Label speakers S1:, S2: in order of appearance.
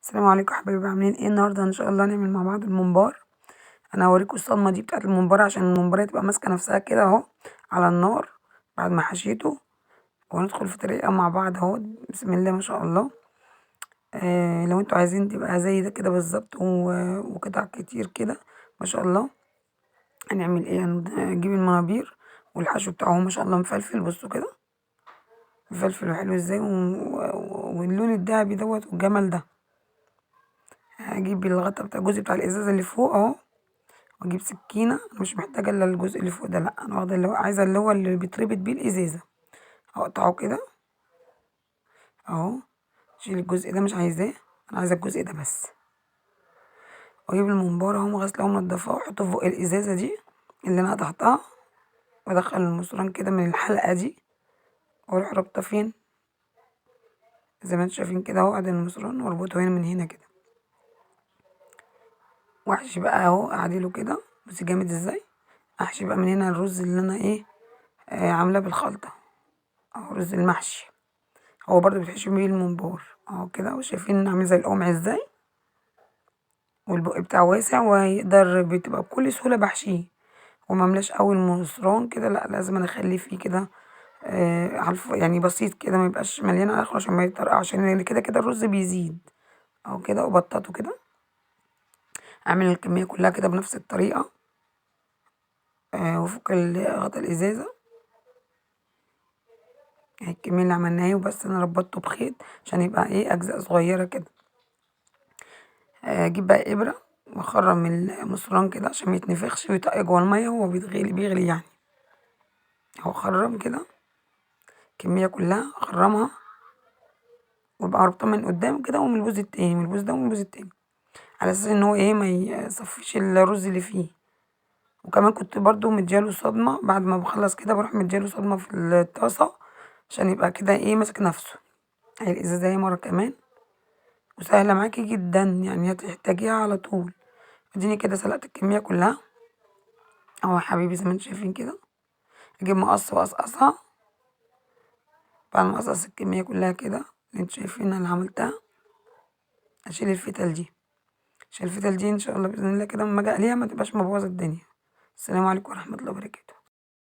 S1: السلام عليكم يا حبايبي، عاملين ايه النهارده؟ ان شاء الله نعمل مع بعض الممبار. انا هوريكم الصدمة دي بتاعه الممبار عشان الممبار تبقى ماسكه نفسها كده اهو على النار بعد ما حشيته، وهندخل في طريقه مع بعض اهو. بسم الله ما شاء الله. لو انتوا عايزين تبقى زي ده كده بالظبط وقطع كتير كده ما شاء الله. هنعمل ايه؟ هنجيب المنابير والحشو بتاعه ما شاء الله مفلفل، بصوا كده مفلفل وحلو ازاي، واللون الذهبي دوت والجمال ده. هجيب الغطا بتاع الجزء بتاع الازازه اللي فوق اهو، واجيب سكينة، مش محتاجه الا الجزء اللي فوق ده، لا انا واخده اللي هو عايزه اللي هو اللي بيتربط بيه الازازه، هقطعه كده اهو، شيل الجزء ده مش عايزاه، انا عايزه الجزء ده بس. واجيب الممبار اهو غسله ومنضفاه، واحطه فوق الازازه دي اللي انا قطعتها، وادخل المصران كده من الحلقة دي، واروح رابطه فين زي ما انتم شايفين كده اهو. ادي المصران واربطه هنا من هنا كده، واحشي بقى اهو، اعدله كده بس جامد ازاي. احشي بقى من هنا الرز اللي انا ايه عاملاه بالخلطه اهو، رز المحشي هو برضو بتحشي بيه الممبار اهو كده، وشايفين عامل زي القمع ازاي، والبق بتاعه واسع ويقدر بتبقى بكل سهولة بحشيه، ومملاش قوي المصران كده، لا لازم انا اخليه فيه كده يعني بسيط كده، ما يبقاش مليان على الاخر عشان ما يطرقعش، لان كده كده الرز بيزيد اهو كده. وبططه كده، اعمل الكمية كلها كده بنفس الطريقة. وفك غطا الازازه اهي الكمية اللي عملناها، وبس انا ربطته بخيط عشان يبقى ايه اجزاء صغيرة كده. اجيب بقى ابره واخرم المصران كده عشان ما يتنفخش ويطق جوه المية وهو بيغلي يعني اهو. خرم كده الكمية كلها، اخرمها وابقى ربطها من قدام كده ومن البوز التاني، من البوز ده ومن البوز التاني، على اساس ان هو ايه ما يصفيش الرز اللي فيه. وكمان كنت برضو مدياله صدمة بعد ما بخلص كده، بروح مدياله صدمة في الطاسه عشان يبقى كده ايه ماسك نفسه. اهي الازازه اهي مرة كمان، وسهلة معاكي جدا يعني هتحتاجيها على طول. اديني كده سلقت الكمية كلها اهو يا حبيبي زي ما انتم شايفين كده. اجيب مقص واقصقصها بعد ما اقصقص الكمية كلها كده اللي انتم شايفينها اللي عملتها. اشيل الفتل دي عشان الفتل دي ان شاء الله باذن الله كده لما اجي اقليها ما تبقاش مبوظه الدنيا. السلام عليكم ورحمة الله وبركاته.